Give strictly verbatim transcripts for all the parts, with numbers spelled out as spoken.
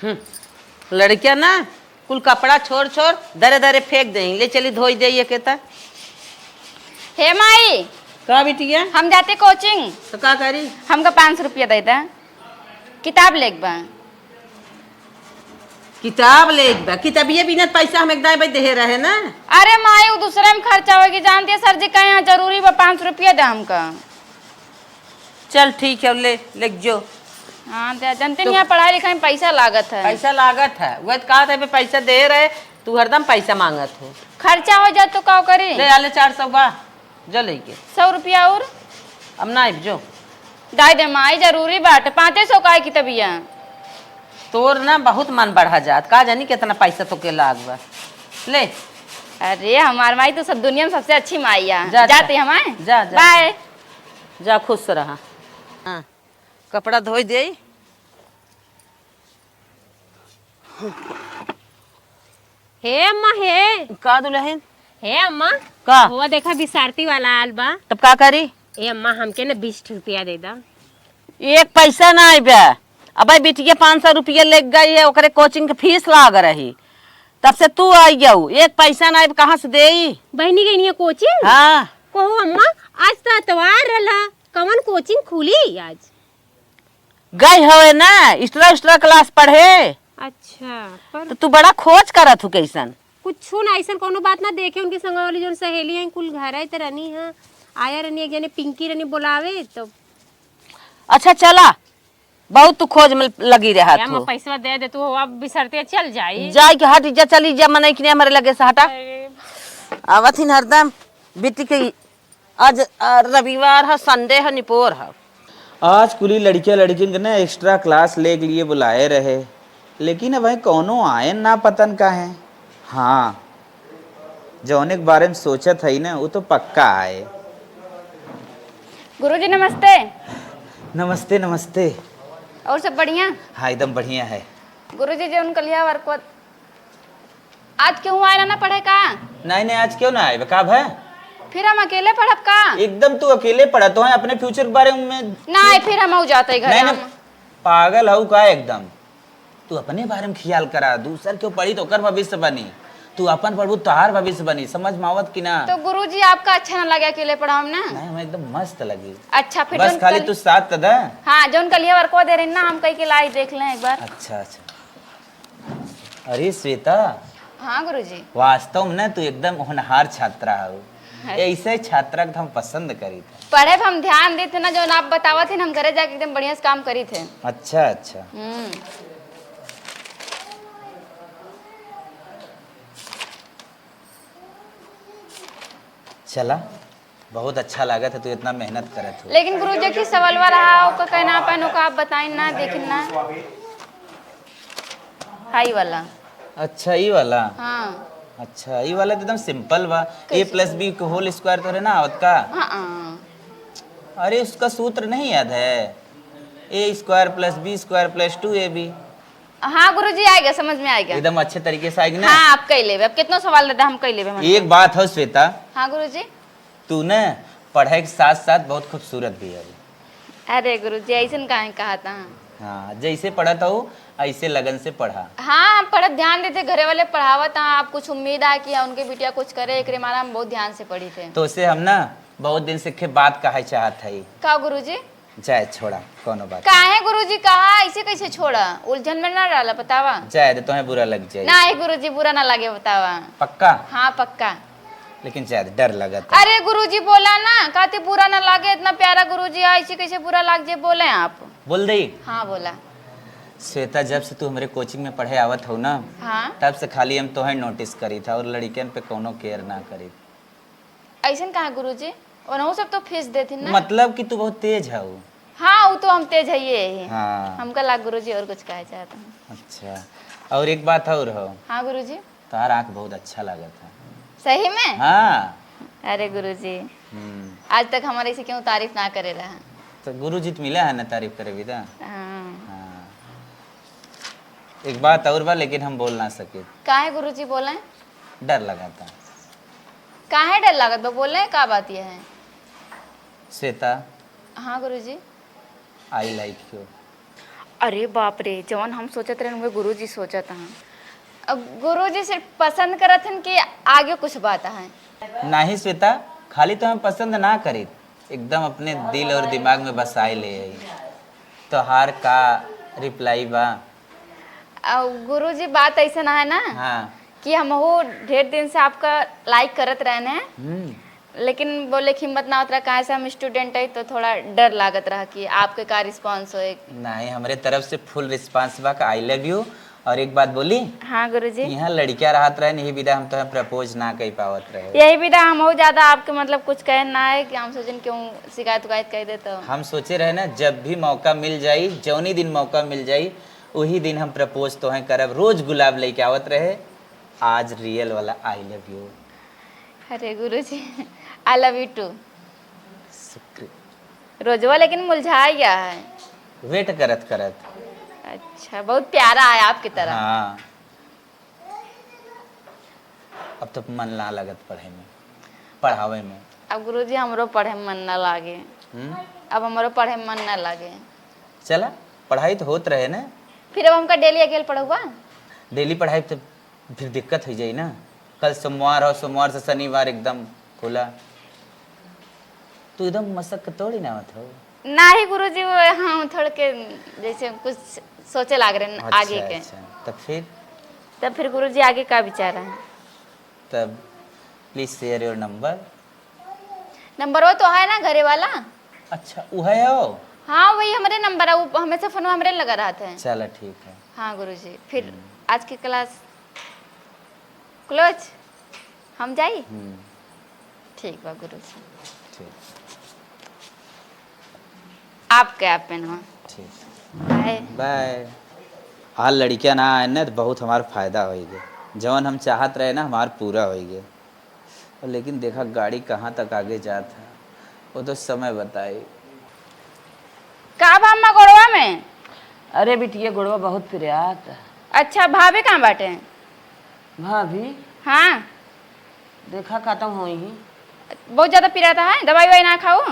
हम्म, लड़किया ना कुल कपड़ा छोर छोर दरे दरे फेंक देई, ले चली धोई देई एके त। हे माई, का बिटिया? हम जाते कोचिंग। तो का करी? हमका पाँच सौ रुपया दे दे, किताब लेके बा। किताब लेके बा? किताबिये बिना पैसा हम एक दाई भाई देहे रहे ना। अरे माई, वो दूसरे में खर्चा होगी, जानती है सर जी कहे यहाँ जरूरी बा, पाँच सौ रुपया दे हमका। चल ठीक है, ले, ले जो। हाँ, ते जनते तो नहीं, यहाँ पढ़ाई लिखाई में पैसा लागत है। पैसा लागत है, वह तो कहा था, "बे, पैसा दे रहे, तू हरदम पैसा मांगत हो।" खर्चा हो जात तो का करी? ले, आले चार सौ बा, जो लेके। सौ रुपया और? अब ना आइब जो। दाई दे माई, जरूरी बात, पाँचे सौ का है किताबिया। तोर ना बहुत मन बढ़ा जात, का जानी कितना पैसा तो के लाग बा। ले। अरे, हमार माई तो सब दुनिया में सबसे अच्छी माई है। जा, जाते जा। हमारे? जा, जा। बाय। जा, खुश रहा। हाँ, कपड़ा धोई देई। हे अम्मा, हे। का दुल्हन? हे अम्मा। का? वो देखा, बिसारती वाला आल बा। तब का करी? ए अम्मा, हमके ना बीस रुपया दे दा। एक पैसा ना आइबे। अबे बिटिया पाँच सौ रुपया लेके गई है, ओकरे कोचिंग के फीस लाग रही, तब से तू आई गऊ, एक पैसा ना आइबे, कहाँ से देई? बहिनी गई नहीं है कोचिंग? हाँ। कहो अम्मा, आज तो एतवार रहला, कवन कोचिंग खुली आज? गई हवे ना, extra, extra class पढ़े। अच्छा, पर तो तू बड़ा खोज करत हूँ कैसन? कुछ ना, ऐसन कोनो बात ना, देखे उनके संग वाली जौन सहेली हैं, कुल घर आए त रहनी है, आया रहनी, एक जने पिंकी रहनी बोलावे तो। अच्छा चला, बहुत तू खोज में लगी रहत या हो। माँ, पैसवा दे दे तू, अब बिसरते चल जाई। जाई के हट जा, चली जा, मनई के हमारे लगे से हटा। अरे। आवत ही हरदम बिटिया के आज, आ, रविवार ह, Sunday ह, निपोर ह। आज कुली लड़किया लड़कियन के ना extra class लेके लिए बुलाए रहे, लेकिन अब कौनो आयन ना पतन का है। हाँ, जौने के बारे में सोचत हई ना, वो तो पक्का आए। गुरुजी नमस्ते। नमस्ते, नमस्ते। और सब बढ़िया? हाँ, एकदम बढ़िया है। गुरुजी, जौन कलिया वर्क आज केहू आएला ना पढ़े का? नहीं, नहीं, आज क्यों ना आए? का भय? फिर हम अकेले पढ़ब का? एकदम तू अकेले पढ़त हो, अपने future के बारे में। नहीं, फिर हम जाते घर नहीं, नहीं, हम। पागल हऊ का एकदम? तू अपने बारे में ख्याल करा, दूसर क्यों पढ़ी तो ओकर भविष्य बनी, तू अपन पढ़बू तोहार भविष्य बनी, समझ में आवत कि ना? तो गुरुजी आपका अच्छा ना लगे अकेले पढ़ाओ ना? नहीं, हमें एकदम मस्त लगी। अच्छा, फिर बस जौन खाली कल तू साथ त दे। हाँ, जौन कलिया वर्क दे रही ना, हम कह के लाई देख लें एक बार। अच्छा, अच्छा। अरे श्वेता। हाँ गुरुजी। वास्तव में ना तू एकदम होनहार छात्रा हो। अरे। ऐसे छात्रा के तो हम पसंद करी थे। पढ़े पे हम ध्यान देते ना, जौन आप बतावत थे ना, हम घरे जाके एकदम बढ़िया से काम करी थे। अच्छा, अच्छा। हम्म। चला, बहुत अच्छा लागत है, तू इतना मेहनत करत हो। लेकिन गुरुजी, एक सवालवा रहा, ओकर कहना अपन, ओका आप बताइन ना, देखिन ना। हाई वाला। अच्छा, ई वाला? हाँ। अच्छा, ई वाला तो एकदम simple बा। A कैसे? Plus B के whole square तो ना आवत का? हाँ, हाँ। अरे, उसका सूत्र नहीं याद है? A square plus B square plus two A B। हाँ गुरुजी, आएगा, समझ में आएगा। एकदम अच्छे तरीके से आएगा ना? हाँ, आप कह लेबे, अब कितनो सवाल दे दे, हम कह लेबे, हम। एक बात हो श्वेता। हाँ गुरुजी। तू न पढ़े के साथ साथ बहुत खूबसूरत भी है। अरे गुरुजी, ऐसन काहे कहत हैं? हाँ, जैसे पढ़त हो, ऐसे लगन से पढ़ा। हाँ, हम पढ़त ध्यान देते, घरे वाले पढ़ावत हैं, आप कुछ उम्मीद है कि उनके बिटिया कुछ करे, एकरे मारे हम बहुत ध्यान से पढ़ी थे। तो उसे हम ना बहुत दिन से के बात कहे चाहत हई। का गुरुजी? जाए, छोड़ा, कौनो बात नहीं। काहे गुरुजी, कहा ऐसे कैसे छोड़ा? उलझन में ना डाला, बतावा। जाए दे, तोहे बुरा लग जाए। नहीं गुरुजी, बुरा ना लगे, बतावा। पक्का? हाँ, पक्का। लेकिन जाए दे, डर लगत है। अरे गुरुजी, बोला ना, कहते बुरा ना लगे, इतना प्यारा गुरुजी है, ऐसे कैसे बुरा लग जाए, बोले आप। बोल दे। हाँ, बोला। श्वेता, जब से तू हमरे कोचिंग में पढ़े आवत हो ना, हाँ। तब से खाली हम तोहे notice करी था और लड़कियन पे कौनो care ना करी। ऐसन काहे गुरुजी? ओनहु सब तो फीस देथिन ना। मतलब कि तू बहुत तेज हऊ। हाँ, उ तो हम तेज हइये ही। हाँ। हमका लाग गुरुजी और कुछ कहे चाहत हैं। अच्छा, और एक बात और हो। हाँ गुरुजी। तोहार आँख बहुत अच्छा लागत है। सही में? हाँ। अरे गुरुजी, हम्म। आज तक हमारे ऐसे क्यों तारीफ ना करे रहा? तो गुरुजी तो मिला है ना तारीफ करे भी तो। हाँ। हाँ। एक बात और बा, लेकिन हम बोल ना सके। काहे गुरुजी बोले? डर लगा था। काहे डर लागत बा? बोले, का बात ये है? श्वेता। हाँ गुरुजी। I like you। अरे बाप रे, जवन हम सोचत रहन, उहे गुरुजी सोचत हैं। अब गुरुजी सिर्फ पसंद करत हन कि आगे कुछ बात है? नाही श्वेता, खाली तो हम पसंद ना करी, एकदम अपने दिल और दिमाग में बसाए ले आई। तोहार का रिप्लाई बा? आ, गुरुजी, बात ऐसा ना है ना हाँ। कि हमहू ढेर दिन से आपका लाइक करत रहन हैं, हम्म। लेकिन बोले कि हिम्मत ना होत रहा, काहे से हम स्टूडेंट है तो थोड़ा डर लागत रहा कि आपके का रिस्पॉन्स होए। नाही, हमरे तरफ से फुल रिस्पॉन्स बा का आई लव यू। और एक बात बोली, हाँ गुरुजी। यहाँ लड़कियाँ रहत रहन, यही विधा हम तोहे प्रपोज ना कर पावत रहे। यही विधा हमहू ज्यादा आपके मतलब कुछ कहन ना है कि हम सोचन क्यों शिकायत उकायत कर दे तो। हम सोचे रहे ना, जब भी मौका मिल जाई, जौनी दिन मौका मिल जाई, वही दिन हम प्रपोज तोहे करब। रोज गुलाब लेके आवत रहे, आज रियल वाला आई लव यू। अरे गुरुजी, आई लव यू टू। शुक्रिया। रोजवा लेकिन मुरझा गया है। वेट करत करत। अच्छा, बहुत प्यारा है आपकी तरह। हाँ। अब तो मन ना लगत पढ़े में, पढ़ावे में। अब गुरुजी, हमरो पढ़े में मन ना लागे। हम्म? अब हमरो पढ़े में मन ना लागे। चला, पढ़ाई तो होत रहे ना। फिर अब हमका डेली अकेल पढ़ौबा? डेली पढ़ाई तो फिर दिक्कत हो जाई ना। कल सोमवार हो, सोमवार से शनिवार एकदम खुला। तू एकदम मशक के तोड़ी ना आवत हो। नाही गुरुजी, वो हम थोड़ के जैसे कुछ सोचे लाग रहे हैं अच्छा, आगे के। अच्छा। तब फिर? तब फिर गुरुजी आगे का विचार है? तब please share your number। नंबर वो तो है ना घरे वाला। अच्छा, वो है हो? हाँ, वही हमरे नंबर है, वो हमेशा फोन हमरे लगा रहत है। चला ठीक है। हाँ गुरुजी, फिर हम्म। आज की क्लास क्लोज, हम जाई? हम्म। ठीक बा गुरुजी। ठीक। आपके आप पेनवा। ठीक। बाय। बाय। आ लड़कियाँ ना आए ना तो बहुत हमार फायदा होई गए। जवन हम चाहत रहे ना, हमार पूरा होई गए। और लेकिन देखा गाड़ी कहाँ तक आगे जात है, वो तो समय बताई। का बा अम्मा गोड़वा में? अरे बिटिया, गोड़वा बहुत पिरात। अच्छा, भाभी कहाँ बाटे? भाभी? हाँ। देखा खत्म होई ही। बहुत ज्यादा पिरात है, दवाई वाई ना खाओ?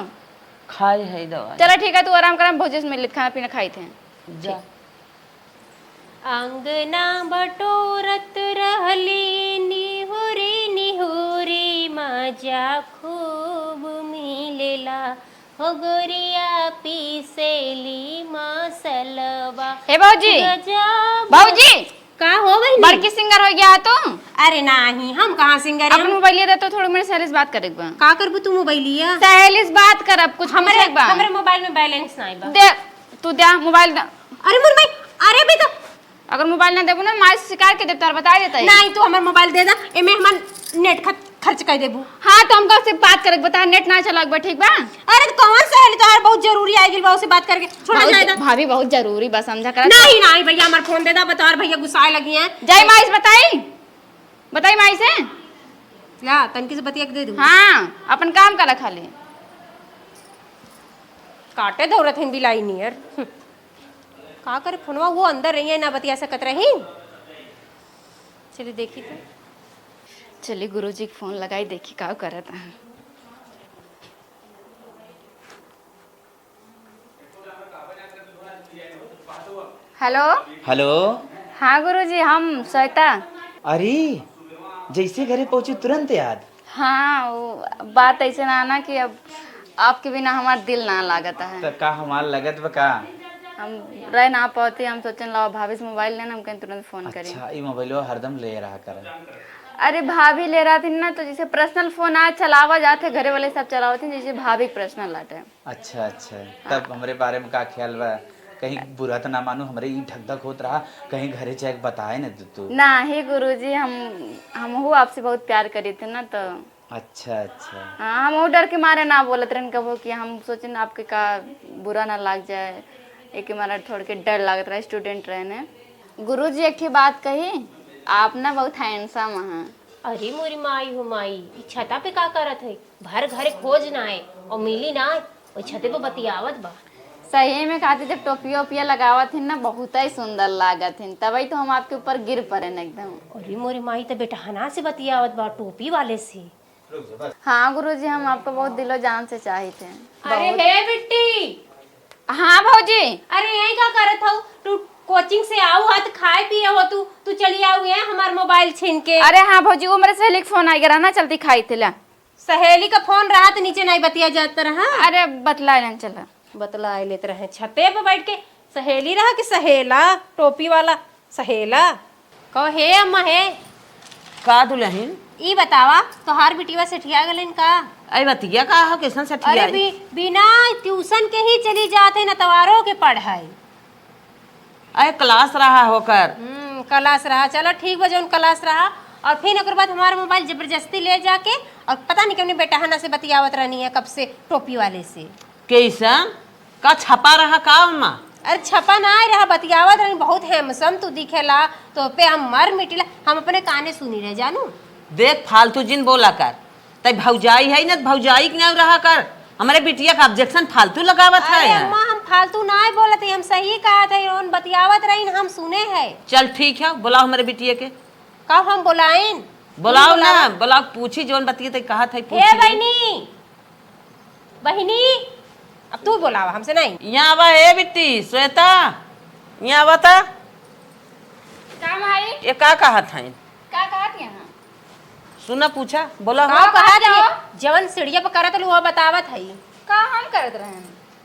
खाई है दवाई। चला ठीक है, तू आराम करा, हम भौजी से मिल लेत, खाना पीना खाई थे। जा। ठीक। अंगना बटोरत रहली निहुरी निहुरी, मजा खूब मिलेला, हो गोरिया पीसेली मसलवा। हे भौजी, गजब। भौजी, का हो बहिनी? बड़की सिंगर हो गया तू? अरे नाही, हम कहाँ सिंगर अपन हैं? मोबाइलिया दे तो थोड़ी मेरे सहेली से बात करे के बा। का करबू तू मोबाइलिया? सहेली से बात कर, अब कुछ हमरे, पूछे के बा। हमरे मोबाइल में बैलेंस नाही बा। दे, तू दे मोबाइल दे। अरे मोर माई, अरे बेटा। अगर मोबाइल ना देबू ना, माई से शिकायत के देब, तोहर बताई देता है। नाही, तू हमर मोबाइल दे दे, एमे हमर नेट खत खर्च कर देबू। हाँ, तो हमका से बात करे, बता, नेट ना चला एक बार, ठीक बा? अरे, तो कौन सहेली तोहार बहुत जरूरी आ गइल बा, उसे बात करके छोड़ा बहुत जाए ज-, ना। भाभी, बहुत जरूरी बा, समझा करा। नाही, नाही भैया, हमार फोन दे दा, बता, और भैया गुस्साए लगी हैं। जाई माई से बताई, बताई माई से। ला, तनकी से बतिया के दे दू। हाँ, अपन काम करा खाली। काटे दौड़त हैं बिलाई नियर। हम्म। का करे फोनवा, वो अंदर रही है, ना बतिया सकत रही। चली देखी तो। चली गुरुजी के फोन लगाई, देखी का करत हैं। हेलो। हेलो। हाँ गुरुजी, हम श्वेता। अरे, जैसे घरे पहुँची तुरंत याद। हाँ, वो बात ऐसे ना ना कि अब आपके बिना हमार दिल ना लागत है। तो का हमार लगत बा का? हम रह ना पावती, हम सोचन लावा भाभी से मोबाइल लेना, हम कहीं तुरंत फोन करी। अच्छा, ई मोबाइलवा हरदम ले रहा कर। अरे भाभी ले रहा थी ना, तो जैसे पर्सनल फोन आ चलावा जात है, घरे वाले सब चलावत हैं, जैसे भाभी पर्सनल आटे। अच्छा, अच्छा, तब हमरे बारे में का ख्याल बा? कहीं बुरा तो ना मानू, हमरे ई धक धक होत रहा, कहीं घरे जाके बताए न तू, तू। नाही गुरुजी, हम, हमहू आपसे बहुत प्यार करी थे ना, तो अच्छा, अच्छा। हाँ, हम वो डर के मारे ना बोलत रहन कबो कि हम सोचन आपके का बुरा ना लाग जाए, एक मारे थोड़ के डर लागत रहा, स्टूडेंट रहने। गुरुजी, एक ठे बात कही, आप ना बहुत हैंडसम हैं। अरे मोरी माई हो माई, ई छता पे का करत है? भर घरे खोज ना आए और मिली ना आए, और छते पे बतियावत बा। सही में खाती, जब टोपिया ओपिया लगावत हिन ना, बहुत ही सुंदर लागत हिन, तबही तो हम आपके ऊपर गिर पड़े न एकदम। अरे मोरी माई, तो बेटहना से बतियावत बा, टोपी वाले से। हाँ गुरुजी, हम आपको बहुत दिलो जान से चाहित हैं। अरे बहुत। हे बिट्टी, हाँ भौजी। अरे यही का करत हऊ? तू कोचिंग से आऊ हा त खाए पिए हो तू, तू चली आऊ है हमार मोबाइल छीन के। अरे हाँ भौजी, वो मेरे सहेली के फोन आ गया ना, चलती खाई थे ला। सहेली का फोन रहा त नीचे नहीं बतिया जात रहा। अरे बतला लेन चला। बतला लेत रहे छते पे बैठ के। सहेली रहा कि सहेला, टोपी वाला सहेला। कहो हे अम्मा हे। का दुलहिन? ई बतावा, तोहार बिटिया सेठिया गलिन का? अरे बतिया का हो, कैसन अरे सेठिया? बि-, बिना ट्यूशन के ही चली जात है नतवारों के पढ़ाई। अरे क्लास रहा होकर। हम्म, क्लास रहा, चलो ठीक बा, जौन क्लास रहा। और फिर ओकर बाद हमारा मोबाइल जबरदस्ती ले जाके, और पता नहीं कौन बेटा हना से बतियावत रहनी है कब से, टोपी वाले से। कैसन? का छपा रहा का ओमा? अरे छपा ना आए रहा, बतियावत रहनी, बहुत हैंडसम तू दिखेला, तो पे हम मर मिटिला, हम अपने काने सुनी रहे जानू। देख फालतू जिन बोला कर, तै भौजाई है ना, भौजाई के नाम रहा कर, हमारे बिटिया का ऑब्जेक्शन फालतू लगावत अरे है। अम्मा, हम फालतू ना बोलत है, हम सही कहत है, उन बतियावत रही हम सुने है। चल ठीक है, बुलाओ हमारे बिटिया के। का हम बोलाइन? बोलाओ ना, बोलाओ। बुलाओ, पूछी जौन बतिया तै कहत है, पूछ हे ले। बहिनी, बहिनी, अब तू बोलावा, हमसे नहीं। यहाँ आवा, हे बिट्टी, श्वेता, यहाँ आवा ता। का भाई? ये का कहत हैं? का कहत यहाँ? सुना, पूछा, बोला हो। का का कहत कहत है? हो? जवन सीढ़िया पर करत रहलू, वो बतावत है। का हम करत रहन?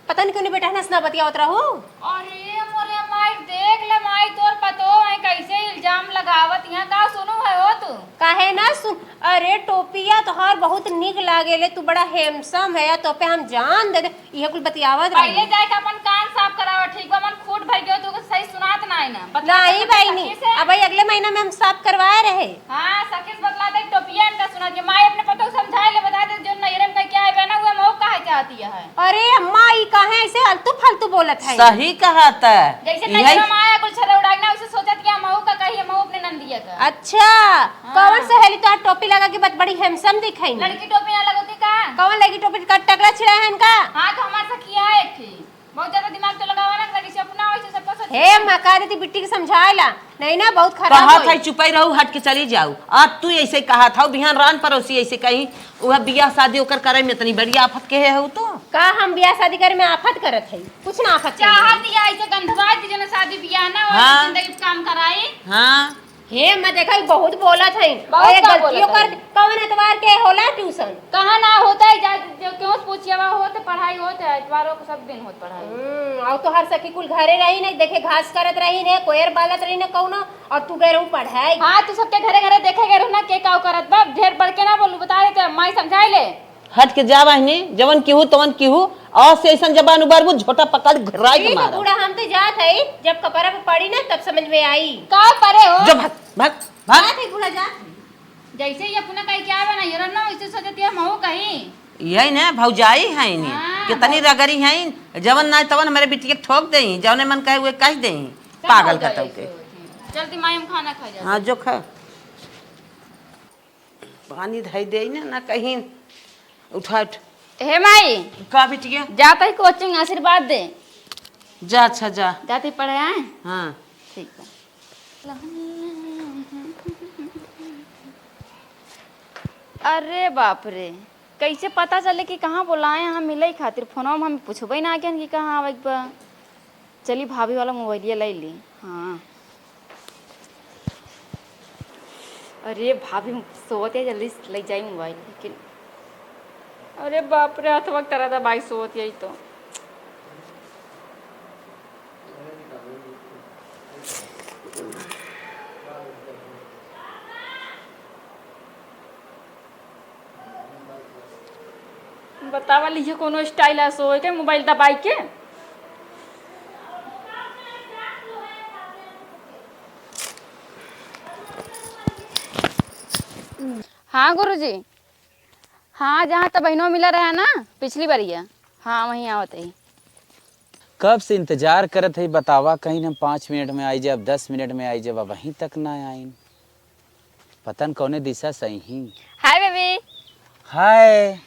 पता नहीं कौन बेटा हनस ना बतियावत रहू। अरे मोरे माई, देख ले माई, तोर पतो है कैसे इल्जाम लगावत यहाँ, का सुनू है हो तू? काहे ना सुन, अरे टोपिया तोहार बहुत निक लागेले, तू बड़ा हैंडसम है, या तो पे हम जान दे दे, इहे कुल बतियावत पहले रही। जाके अपन कान साफ करावा, ठीक बा? मन फूट भर गयो, तू सही सुनात ना है ना। बतला नहीं दे बहिनी, सखी से। अब भाई अगले महीना में हम साफ करवाए रहे। हाँ, सखी से बतला दे, टोपिया इनका सुना दिया। माई अपने पतो समझाए ले, बता दे, जो नैहरे में क्या है बना हुआ, मऊ काहे चाहती है। अरे अम्मा, ई काहे ऐसे आलतू फालतू बोलत है? सही कहत है। जैसे यही नैहरे में आया कुल छरौड़ा ना, उसे सोचत कि हम मऊ का कही, मऊ अपने नंदिया का। अच्छा, हाँ। कौन सहेली तोहार टोपी लगा के बत-, बड़ी हैंडसम दिखाई? लड़की टोपी ना लगोती का? कौन लड़की टोपी का टकला छिड़ा है इनका? हाँ, तो हमारे से किया है एक ठे। बहुत ज्यादा दिमाग तो लगावा ना, ताकि से अपना वैसे सबका सोच हे माँ, कह देती बिट्टी के समझाए ला। नहीं ना, बहुत खराब कहत होई। है, चुपई रहू, हट के चली जाऊ। आज तू ऐसे कहत हऊ, बिहान रान पड़ोसी ऐसे कही, वह बियाह शादी ओकर करे में इतनी बड़ी आफत के है हऊ तो। का हम बियाह शादी करे में आफत करत है? कुछ ना आफत चाहत करत है। या ऐसे गंधवा की जन शादी बियाह ना हो, हाँ। जिंदगी काम कराई। हाँ। हे, मैं देखा, ई बहुत बोलत हईन। बहुत और ये का गलतियों बोलत कर, हईन? कौन एतवार के होला ट्यूशन? कहाँ ना होता है, जा, जो क्यों पूछिए, वहाँ होत पढ़ाई होत है, एतवारों को सब दिन होत पढ़ाई। हम्म, और तो हर सखी कुल घरे रही नहीं, देखे घास करत रही ने, कोयर बालत रही ने कौनो, और तू गए रहू पढ़ाई। हाँ, तू सबके घरे घरे देखे गए रहू ना, के का करत बा, ढेर बढ़ के ना बोलू, बता देते, माई समझाई ले। हट के जा बहिनी, जवन किहू तवन किहू, और से ऐसन जबान उबारबू, झोटा पकड़ घराई के ठीक है मारब। बूढ़ा, हम तो जात है, जब कपड़ा पे पड़ी ना, तब समझ में आई। का परे हो? जो भाग, भाग, भाग। जात है बूढ़ा, जात है। जैसे ही अपना कहीं क्या बना, ये रहा ना, वैसे सोचती है, महू कहीं। यही ना, भौजाई है इन्हीं। हाँ, कितनी भौ- रगड़ी है, जवन ना तवन हमारे बिटिया के ठोक देई, जवने मन कहे हुए कह देई। सब पागल भौजाई कतौ के। ऐसे होती है। चलती माई, हम खाना खा जाते। हाँ, जो खा। पानी धई दे ना, ना कहीं उठा उठ। हे माई, का बिटिया? जात ही कोचिंग, आशीर्वाद दे। जा, अच्छा, जा। जात ही पढ़े आए? हाँ। ठीक बा। अरे बाप रे, कैसे पता चले कि कहाँ बोलाए हैं हम मिले खातिर? फोनवा में हम पूछबे ना किहन कि कहाँ आवे के बा। चली भाभी वाला मोबाइलिया ले ली। हाँ। अरे भाभी, हम सोवत है, जल्दी से ले जाई मोबाइल। लेकिन अरे बाप रे, हथवा के तरह दबाई सोवत यही तो। बतावा, लिहे कोनो स्टाइल है सोए के, मोबाइल दबाई के। हाँ गुरुजी, हाँ, जहाँ तब बहिनों मिला रहा ना पिछली बरिया, हाँ, वहीं आवत ही। कब से इंतजार करत है, बतावा, कहीं हम पाँच मिनट में आई जाब, दस मिनट में आई जाब, अब वहीं तक ना आइन। पता न कौने दिशा से ही। हाय बेबी। हाय।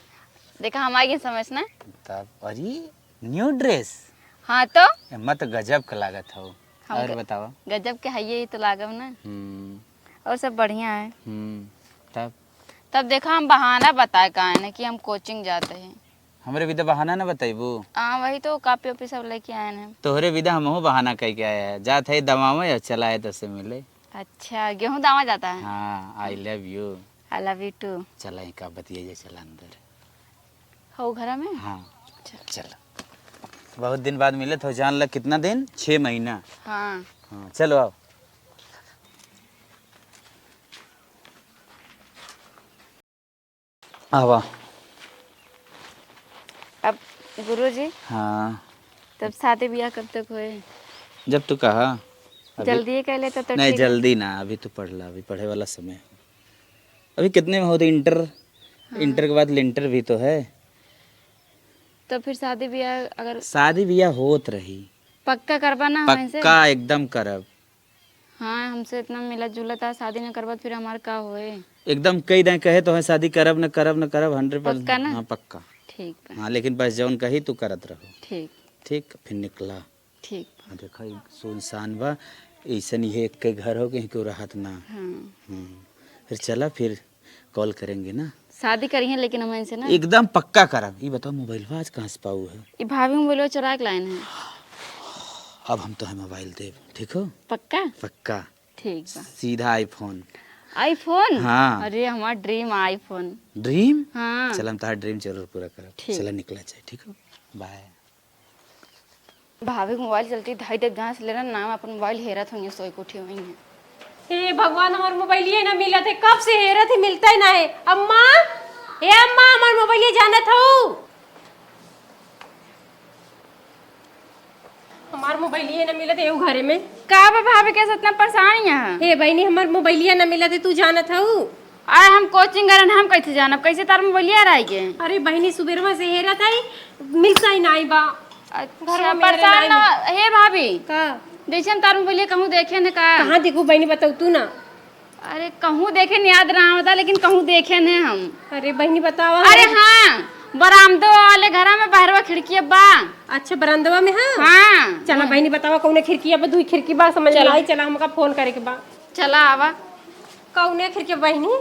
देखा, हम आ गए समझ ना। तब, अरे, न्यू ड्रेस। हाँ तो? एम्मा तो गजब के लागत हो। हम और ग-, बतावा। गजब के हइये ही तो लागब ना। हम्म। और सब बढ़िया है। हम्म, तब? तब देखा, हम बहाना बताए का है ना कि हम कोचिंग जाते हैं। हमरे बिदा बहाना न बतइबू? हाँ, वही तो, कापी ओपी सब लेके आए हैं। तोहरे बिदा हमहू बहाना कइके आए हैं। जात है दमावे और चला है तोसे मिले। अच्छा, गेहूं दावा जाता है? हाँ, I love you। I love you too। चला, इनका बतिया जाए, चला अंदर। हो घर में? हाँ। चल। चल। बहुत दिन बाद मिलत हो, जान ल कितना दिन? छह महीना। हाँ। हाँ, चलो आओ। आवा। अब गुरुजी, हाँ। तब शादी ब्याह कब तक होए? जब तू कहा। अभी जल्दी ही कर लेता तो नहीं, ठीक है। जल्दी ना, अभी तू पढ़ ला, अभी पढ़े वाला समय है। अभी कितने में होते इंटर? हाँ। इंटर के बाद लिंटर भी तो है। तो फिर शादी ब्याह अगर शादी ब्याह होत रही। पक्का करबा ना हमसे? पक्का एकदम करब। हाँ, हमसे इतना मिला जुला था, शादी न करबा तो फिर हमार का होए? एकदम कई दें कहे तो है शादी करब न करब न करब, हंड्रेड परसेंट। पक्का ना? हाँ, पक्का। ठीक बा। हाँ, लेकिन बस जौन कही तू करत रहो। ठीक। ठीक, फिर निकला। ठीक बा। हाँ, देखा, ई सुनसान बा, ऐसन ही एक के घर हो, कहीं केहू रहत ना। हाँ। हम्म। फिर चला, फिर कॉल करेंगे ना। शादी करी है लेकिन हम इनसे ना। एकदम पक्का करब। ई बताओ, मोबाइलवा आज कहाँ से पाऊ है? ई भाभी मोबाइलवा चुरा के लाइन है। अब हम तो है मोबाइल देब, ठीक हो? पक्का? पक्का। ठीक बा। सीधा iPhone। iPhone? हाँ। अरे, हमार ड्रीम iPhone। ड्रीम? हाँ। चल, हम तोहार ड्रीम जरूर पूरा करब। ठीक। चला, निकला जाए, ठीक हो? बाय। भाभी के मोबाइल चलती धाई देख, जहाँ से लेना नाम, अपन मोबाइल हेरत होंगे, सोई के उठी होंगे। हे भगवान, हमार मोबाइलिए ना मिलत है, कब से हेरत है, मिलता ही ना है। अम्मा, हे अम्मा, हमार मोबाइलिए जानत हऊ? हमार मोबाइलिए ना मिलत है, एहू घरे में। का बा भाभी, कैसे इतना परेशान यहाँ? हे बहिनी, हमार मोबाइलिया ना मिलत है, तू जानत हऊ? अरे हम कोचिंग गरन, हम कैसे जानब? कैसे तार मोबाइलिया रह गए? अरे बहिनी, सुबेरवा से हेरत आई, मिलता ही नाई बा। अच्छा, घरवा में परेशान नाई ना, मिल- हे भाभी। का? जैसे हम तार मोबाइलिया कहूँ देखे न का? कहाँ देखू बहिनी, बताऊ तू ना। अरे कहूँ देखे न याद ना आवता, लेकिन कहूँ देखे न हम। अरे बहिनी बतावा। अरे हाँ, बरामदो वाले घरा में बहरवा खिड़किया बा। अच्छा, बरामदवा में है? हाँ। चला बहिनी बतावा, कौने खिड़किया बा, दुई खिड़की बा, समझ में चला। आई, चला हमका फोन करे के बा। चला आवा। कौने खिड़किया बहिनी?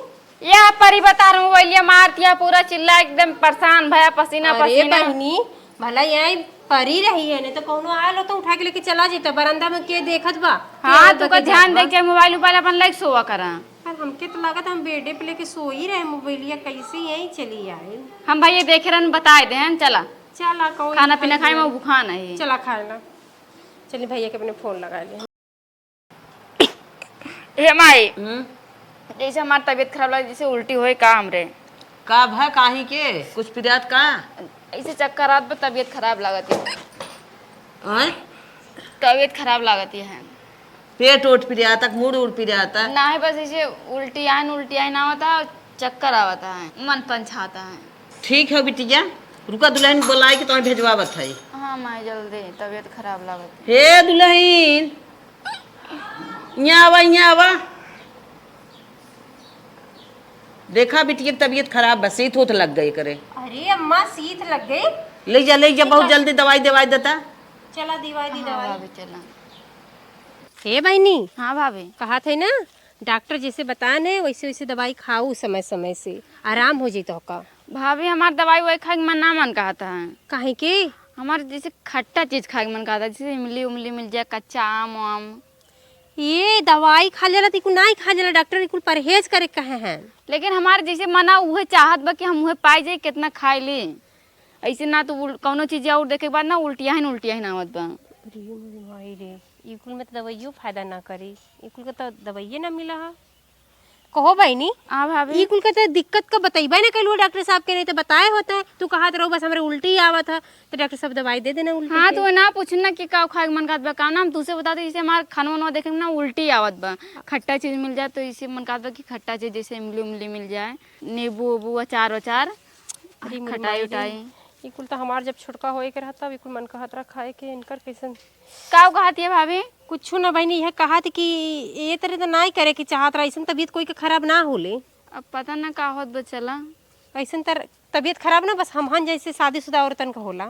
यह परी बता रहूं, वैलिया मारतिया पूरा चिल्ला, एकदम परेशान भया, पसीना अरे पसीना। बहिनी, भला यही परी रही है, नहीं तो कौनो आयल हो तो उठा के लेके चला जेता। बरामदा में के देखत बा? हाँ, के तू का बके ध्यान देखत बा? दे के मोबाइल उबाइल अपन लाइक सोवा करा। पर हमके तो लागत हम बेडे पे लेके सोई रहे मोबाइलिया, कैसे यहीं चली आए? हम भैया देखे रहन, बताए दे हैं, चला। चला, कौन खाना पीना खाई खाई में है? भूखान है। चला खाए ना। चली भैया के अपने फोन लगा ले। हे माई, हम्म? जैसे हमार तबीयत खराब लगे, जैसे उल्टी होए का हमरे। का भा, काहे के? कुछ पिरात का? ऐसे चक्कर आत बा, तबीयत खराब लागत है। आय? तबीयत खराब लागत है। पेट ओट पिरात, मुड़ उड़ पिरात? नाही, बस ऐसे उल्टी आइन, उल्टी आइन आवता, चक्कर आवता है, मन पंछाता है। ठीक है बिटिया, रुका दुल्हन बोलाए के तुम्हें भेजवावत है। हाँ माई, जल्दी, तबीयत खराब लागत है। हे दुल्हन, यहाँ आवा, यहाँ आवा। देखा बिटिया के तबीयत खराब बा, सीत होत लग गई करे। अरे अम्मा, सीत लग गई? ले जा, ले जा, बहुत चला। जल्दी दवाई देवाई देता। चला दवाई दी, हाँ, दवाई। भाभी, चला। हे बहिनी। हाँ भाभी। कहा थे ना, डॉक्टर जैसे बताए ने वैसे वैसे दवाई खाऊ समय समय से, आराम हो जाई तोहका। भाभी, हमार दवाई वही खाए के मन ना मन कहता है। काहे के? हमार जैसे खट्टा चीज खाए के मन कहता है, जैसे इमली उमली मिल जाए, कच्चा आम वाम। ये दवाई खा लेला त इकुल नाई खा लेला, डॉक्टर इकुल परहेज करे कहे हैं। लेकिन हमार जैसे मना उहे चाहत बा कि हम उहे पाई जाई, कितना खाए ली। ऐसे ना तो उल-, कौनो चीज और देखे के बाद ना उल्टिया ही न उल्टिया ही ना आवत बा। अरे मोरे माई रे, इकुल में तो दवाइयो फायदा ना करी, इकुल के तो दवाइये ना मिला है। कहो बहिनी, आ भाभी। ई कुल के तो दिक्कत का बतइबे ना कैलू डॉक्टर साहब के, नहीं तो बताए होते। तू कहत रहो बस हमरे उल्टी आवत है, तो डॉक्टर साहब दवाई दे देना उल्टी हाँ, के। तो ना पूछन ना कि का खाए के मन करत बा, का ना, हम तुझसे बता दो, जैसे हमार खाना वाना देखे में ना उल्टी आवत बा, खट्टा चीज मिल जाए तो इसे मन करत बा कि खट्टा चीज जैसे इमली उमली मिल जाए, नींबू उबू, अचार वचार, अरे मोरी खटाई माई रे, उटाई। ई कुल तो हमार जब छोटका होए के रहता, ई कुल मन कहत रहा खाए के, इनकर कैसन का कहत है भाभी? कुछु ना बहिनी, यह कहत कि ये तरह तो नाई करे के चाहत रहा, ऐसन तबीयत कोई के खराब ना होले। अब पता ना का होत बा, चला। ऐसन तर तबीयत खराब ना बस हमहन जैसे शादीशुदा औरतन का होला।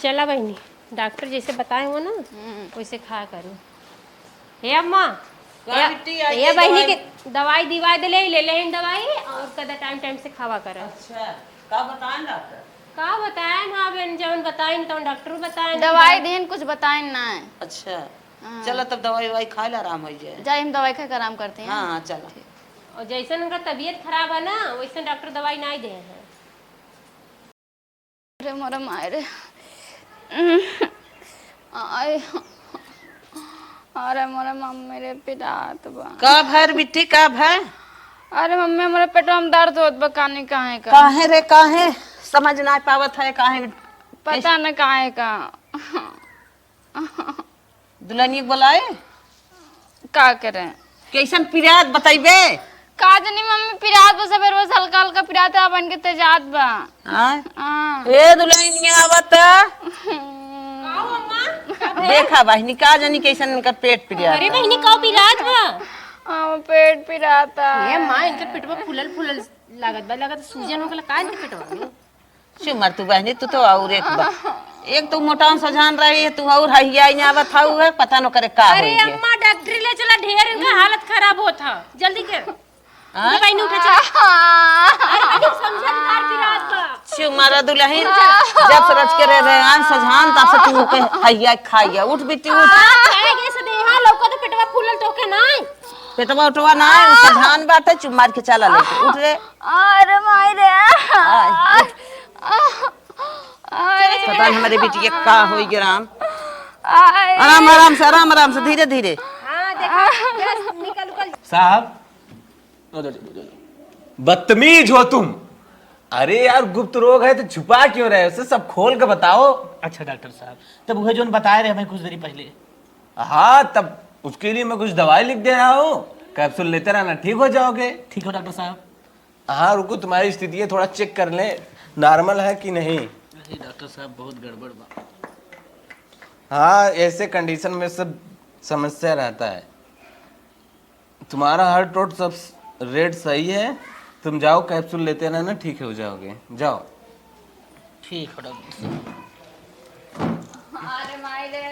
चला बहिनी, डॉक्टर जैसे बताए हो ना, हम्म। वैसे खा करो। हे अम्मा, का हे, बिट्टी, आई हे के बहिनी दवाई? के दवाई दिवाई दे ले, ले लेहिन दवाई और कदा टाइम टाइम से खावा कर। अच्छा, का बताएं डॉक्टर? का बताएन? हाँ बहन, जवन बताइन तवन डॉक्टर बताएन। दवाई देन, कुछ बताइन ना। अच्छा। हाँ। चला तब दवाई ववाई खाए ला आराम होइ जाए। जाई, हम दवाई खा के आराम करते हैं। हाँ, हाँ, चला। ठीक। और जैसन उनका तबीयत खराब है ना, वैसन डॉक्टर दवाई नाहीं दे हैं। अरे मोरे माय रे। आय। अरे मोरे मम्मी रे, पिरात बा। का भर बिट्टी, का भर? अरे मम्मी, हमरे पेटवा में दर्द होत बा, कानी काहे का। काहे रे, काहे? समझ ना पावत है, काहे? पता न काहे का। दुल्हनिया के बोलाए? का करे? कैसन पिरात बतइबे? का जनी मम्मी, पिरात बा, सबेर बस हल्का हल्का पिरात है, अपन के तेजात बा। हाँ? हाँ। ए दुल्हनिया आवत। हम्म। देखा बहिनी, का जनी कैसन इनकर पेट पिरात। अरे बहिनी, का पिरात बा? हाँ, पेट पिराता। ए माँ, इनकर पेटवा फूलल फूलल लागत बा, लागत सूजन हो गला का इनके पेटवा में? चुप मर तू बहनी, तू तो और एक बा-, एक तो मोटान सजान रही है, तू और हहिया ही आवत हऊ है, पता न करे का अरे होई है। अम्मा, डॉक्टरी ले चला, ढेर इनका हालत खराब होत है, जल्दी कर। हाँ? उठे बहनी, उठे, चला। अरे बहनी, समझा तो तार की रात बा। चुप मारा दुल्हन, जब से रच के रह रहे हैं सजान, तब से तू के हहिया खाइया। उठ बेटी, उठ। हाँ, खाए गए से देहा, लौका तो पेटवा फूलल तो के नाई। पेटवा उठवा नाई, सजान बाटे, चुप मार के चला ले। उठ रे। अरे माई रे। आय, उठ। आय। पता नहीं हमारे बेटी के का होई गे राम। आय। आराम, आराम से, आराम, आराम से, धीरे, धीरे। हाँ, देखा, बस निकल, निकल। साहब, बदतमीज हो तुम। अरे यार, गुप्त रोग है तो छुपा क्यों रहे हो? उसे सब खोल के बताओ। अच्छा डॉक्टर साहब, तब वह जोन बताए रहे हमें कुछ देरी पहले। हाँ, तब उसके लिए मैं कुछ दवाई लिख दे रहा हूँ, कैप्सूल लेते रहना, ठीक हो जाओगे। ठीक हो डॉक्टर साहब। हाँ, रुको, तुम्हारी स्थिति है, थोड़ा चेक कर लें, नॉर्मल है कि नहीं। अरे डॉक्टर साहब, बहुत गड़बड़ बा। हाँ, ऐसे कंडीशन में सब समस्या रहता है। तुम्हारा हार्ट टोट सब रेट सही है, तुम जाओ, कैप्सूल लेते रहना, ठीक हो जाओगे, जाओ। ठीक है डॉक्टर साहब। अरे माई रे।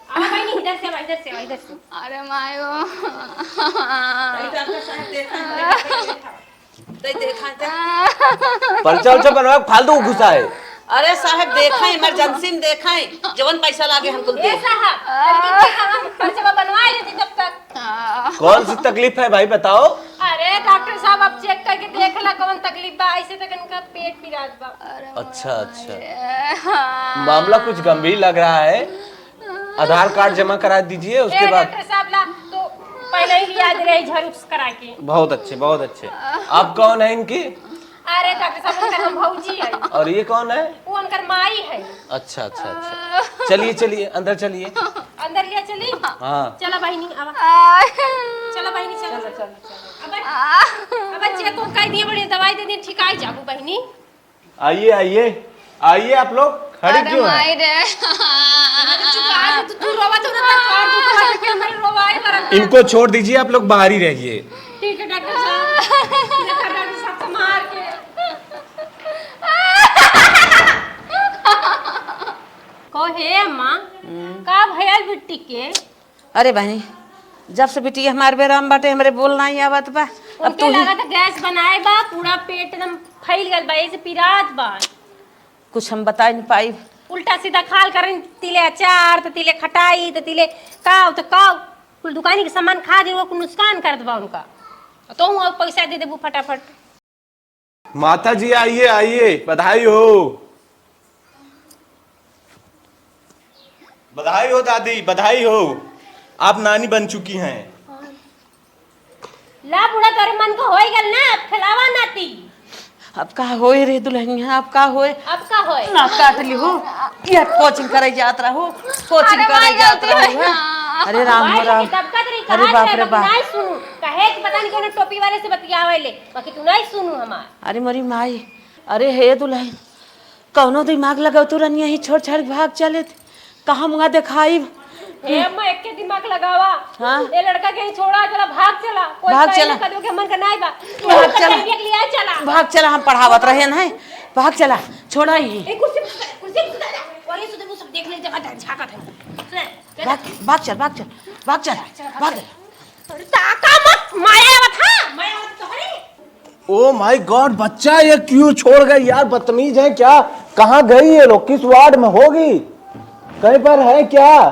आ भाई, नहीं, इधर से, इधर से, इधर से। अरे माई ओ। भाई, डॉक्टर साहब, देखा, देखा, देखा। दे, देखा, देखा। पर्चा उर्चा बनवा के फालतू घुसा है। अरे साहब, देखा, इमरजेंसी में देखा, जवन पैसा लागे हमको ए दे। साहब, तनिक हम पर्चा बनवा लेती तब तक। कौन सी तकलीफ है भाई, बताओ। अरे डॉक्टर साहब, आप चेक करके देख ला कौन तकलीफ बा, ऐसे तक इनका पेट पिरात बा। अच्छा, अच्छा। मामला कुछ गंभीर लग रहा है। आधार कार्ड जमा करा दीजिए, उसके अरे बाद डॉक्टर साहब ला तो पहले ही लिया दे रहे झरोक्स करा के। बहुत अच्छे, बहुत अच्छे। आप कौन है इनकी? अरे डॉक्टर साहब, उनकर हम भौजी है। और ये कौन है? वो उनकर माई है। अच्छा, अच्छा, अच्छा। चलिए, चलिए, अंदर चलिए। अंदर लिया चली? हाँ। चला बहिनी, अब। चला बहिनी, चला। चला, चला, चला। अब, अब चेक को कह दिए, बड़ी दवाई दे दिए, ठीक आ जाबू बहिनी। आइए, आइए, आइए आप लोग, खड़ी अरे क्यों हैं? माई रे। अरे चुप, आज तू, तू रोवा तो ना, और तू रोवा तो क्या, मेरे रोवाई वाला था। इनको छोड़ दीजिए, आप लोग बाहर ही रहिए। ठीक है डॉक्टर साहब। देखा डॉक्टर साहब को मार के। को हे अम्मा, हम्म। का भयल बिट्टी के? अरे बहिनी, जब से बिटिया हमार बेराम बाटे, हमरे बोल नाहीं आवत बा। अब उनके तू ही लागत गैस बनाए बा, पूरा पेट एकदम फैल गल बा, ऐसे पिरात बा। कुछ हम बताइ न पाइब। उल्टा सीधा खाल करन, तिले अचार, त तिले खटाई, त तिले काव, त काव। कुल दुकानी के सामान खा दे, वो कुल नुकसान करत बा उनका। तो हूँ अब पैसा दे देबू फटाफट। माता जी, आइए, आइए, बधाई हो। बधाई हो दादी, बधाई हो, आप नानी बन चुकी हैं। ला बूढ़ा, तोरे मन को होई गल ना, अब खिलावा नाती। अब का होए रे दुल्हनिया, अब का होए? अब का होए? नाक काट ली हो, ये कोचिंग करे जात रहो, कोचिंग अरे करे माई, जात गलती रहो, हो हाँ। गई। अरे राम भाई, राम। ये दबका तेरी अरे कहाँ बाप से रे बाप। नहीं सुनू, कहे कि पता नहीं कौन टोपी वाले से बतियावे ले, बाकी तू नहीं सुनू हमार। अरे मोरी माई, अरे हे दुल्हन, कौनो दिमाग लगाओ तू रनिया ही छोड़ छाड़ के भाग चले थे। कहाँ मुँह देखाई? हे अम्मा, एक के दिमाग लगावा। हाँ? ये लड़का के ही छोड़ा, चला भाग चला। कोई भाग कहीं चला। ना करियो के मन का नाई बा। तू भाग चला। लड़का के लिए चला। भाग चला, हम पढ़ावत रहे हैं। भाग चला, छोड़ा ही। ए, कुर्सी पे सुता, कुर्सी पे सुता जा। और ये सुते, वो सब देख ले, जगह झांकत है। सुना, चला। भाग, भाग चल, भाग चल, भाग चल, चला, चला, भाग चला। चल। अरे ताका मत, माया आवत, हाँ? माया आवत तोहरे। Oh my God, बच्चा ये क्यों छोड़ गए यार, बदतमीज है क्या? कहाँ गई ये लोग? किस वार्ड में होगी? कहीं पर है क्या?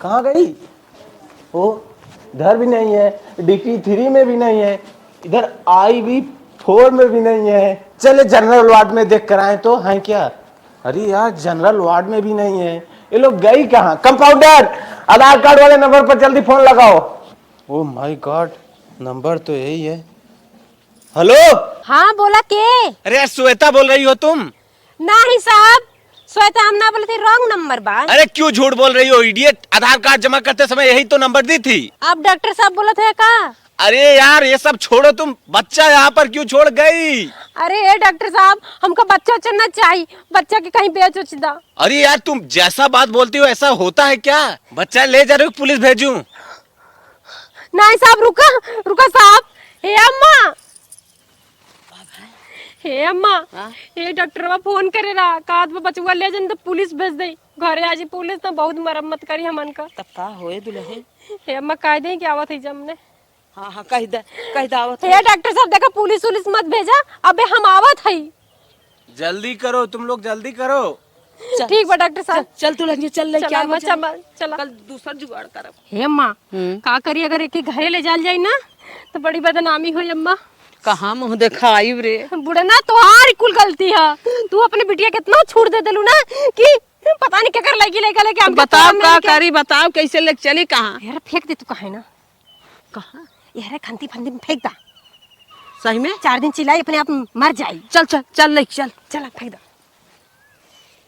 कहाँ गई? ओ, इधर भी नहीं है, डीपी थ्री में भी नहीं है, इधर आईवी फोर में भी नहीं है। चले जनरल वार्ड में देख कर आए तो हैं क्या? अरे यार, जनरल वार्ड में भी नहीं है। ये लोग गई कहाँ? कंपाउंडर, आधार कार्ड वाले नंबर पर जल्दी फोन लगाओ। ओ माय गॉड, नंबर तो यही है। हेलो। हाँ, बोला के? अरे यार, श्वेता बोल रही हो तुम? नहीं साहब, श्वेता हम ना बोले थे, रॉन्ग नंबर बा। अरे क्यों झूठ बोल रही हो इडियट? आधार कार्ड जमा करते समय यही तो नंबर दी थी। आप डॉक्टर साहब बोलत है का? अरे यार, ये सब छोड़ो, तुम बच्चा यहाँ पर क्यों छोड़ गई? अरे ए डॉक्टर साहब, हमको बच्चा उच्चा ना चाहिए, बच्चा के कहीं बेच उच दा। अरे यार, तुम जैसा बात बोलती हो ऐसा होता है क्या? बच्चा ले जा रही हो, पुलिस भेजूं? नहीं साहब, रुका, रुका साहब। हे अम्मा, हे अम्मा, हाँ? हे डॉक्टरवा फोन करे रहा, कहत बा बचवा ले जन तो पुलिस भेज दे घरे। आज पुलिस तो बहुत मरम्मत करी हमन का। तब का होए दुल्हन? हे अम्मा, कह दे कि आवत है जमने। हाँ, हाँ, कह दे, कह दे आवत हे है। डॉक्टर साहब, देखा पुलिस उलिस मत भेजा, अबे हम आवत है। जल्दी करो तुम लोग, जल्दी करो। चल, ठीक बा डॉक्टर साहब। चल, चल दुल्हनिया, चल लेके चला आवा, अम्मा, चल। चला, चला। कल दूसर जुगाड़ करब। हे अम्मा, हम्म। का करी अगर एके घरे ले जाल जाई ना तो बड़ी बदनामी होई अम्मा। कहाँ मुँह देखाइब रे? बुढ़ना तोहार कुल गलती है, तू अपने बिटिया कितना छूट दे देलू ना कि पता नहीं केकर लगी लेके लेके तो हमके बताओ तोड़न का लेके। करी, बताओ कैसे लेके चली कहाँ? यार फेंक दे तू कहे ना। कहाँ? यार खंती फंदी में फेंक दा। सही में? चार दिन चिल्लाई अपने आप मर जाई। चल चल चल लेके चल। चल फेंक दा।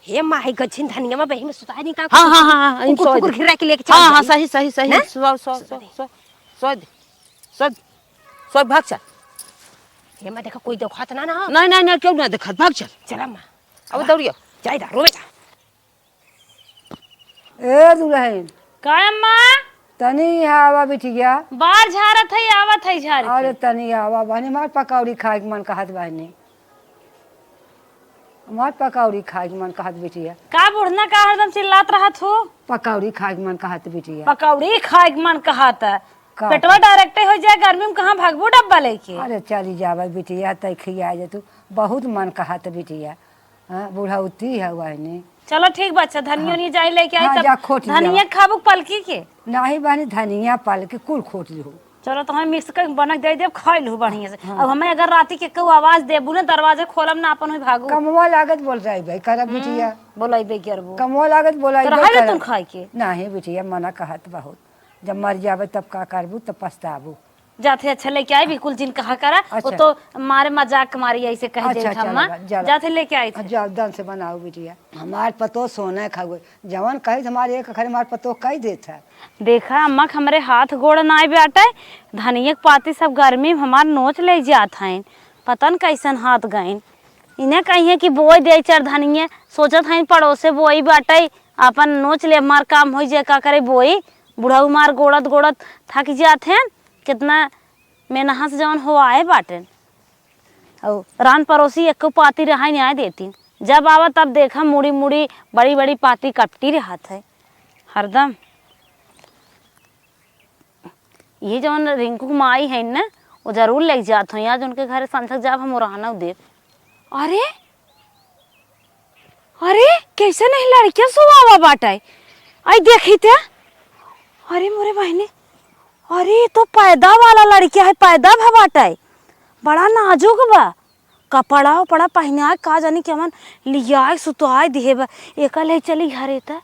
हे माँ, हे गझिन धनिया में बही में सुताई नहीं का? हाँ, हाँ, हाँ, हाँ, इन कुकुर, सौ कुकुर दे। घिरा के लेके चल हाँ, हाँ, जाई। सही, सही, सही। ना? सौ, सौ, सौ सौ, दे। सौ, सौ दे। सौ, सौ, भाग चल। हे माँ, देखा, कोई देखत ना, ना हो। नहीं, नहीं, नहीं, क्यों ना देखत? भाग चल। चला माँ। अब दौड़िया। जाई दा, रोवे जा। ए दुल्हन। का अम्मा? तनी यहाँ आवा बिटिया। बार झारत है, आवत है झार के। अरे तनी आवा बहनी, हमार पकौड़ी खाए के मन कहत बहनी। हमार पकौड़ी खाए के मन कहत बिटिया। का बुढ़ना का हरदम चिल्लात रहत हो? पकौड़ी खाए के मन कहत बिटिया। पकौड़ी खाए के मन कहत। का? पेटवा डायरेक्टे हो जाए गर्मी में, कहाँ भागबू डब्बा लेके? अरे चली जावे बिटिया, तै खिया जा तू। बहुत मन कहत बिटिया। हाँ, बुढ़ौती है वहनी। चलो ठीक बा, अच्छा, धनिया हाँ। उनिया जाई लेके आई हाँ, तब। जा खोट लिया। धनिया खाबू पलकी के? नाही बहनी, धनिया पलकी कुल खोट लिहू। चलो, तो हम मिक्स करके बनक दे देब, खाई लू बढ़िया से। हाँ। अब हमें अगर राती के केहू आवाज देबू ना, दरवाजे खोलब ना, अपन हुई भागू। कमवा लागत बोल रही भाई, करब हम्म, बिटिया। बोलाई बे करबू। कमवा लागत बोलाई तो बे रहे करब। तुम खाए के? नाही बिटिया, मना कहत बहुत। जब मर जाबे तब का करबू, तब पछताबू। जाथे अच्छा लेके आई, बिल्कुल जिन कहा करा। वो अच्छा। तो मारे मजाक मारी ऐसे कह अच्छा, दे अच्छा, अम्मा। चला, चला। जाथे लेके आई थे। जाओ, दन से बनाओ बिटिया। हमार पतो सोना खाओ, जवन कही हमारे एक अखर हमार पतो कह देत है। देखा अम्मा, हमरे हाथ गोड़ नाई बाटे, धनिया के पाती सब गर्मी में हमार नोच ले जात हैं, पता न कैसन हाथ गइन। इन्हें कहिए कि बोई दे चार धनिया, सोचत हैं पड़ोसे बोई बाटे, अपन नोच ले, हमार काम होई जाए, का करे बोई। बुढ़ऊ मार गोड़त गोड़त थक जात हैं, कितना मेहनत से जवन होआए बाटेन। अउ रान परोसी एको पाती रहाई न्याय देतीन। जब आवा तब देखा मुड़ी मुड़ी बड़ी बड़ी पाती कपटी रहत है हरदम। ये जवन रिंकू के माई है न, वो जरूर लेके जात हो। आज उनके घरे संझक जाब हम ओरानव देब। अरे, अरे, कैसे नहीं लड़किया सुआवा बाटे? आई देखी ते। अरे मोरे बहनी, अरे, ई तो पैदा वाला लड़किया है, पैदा भा बाटे। बड़ा नाजुक बा। कपड़ा उपड़ा पहिनाए का जानी केवन लियाए सुताए दिहे बा। एका ले चली घरे त।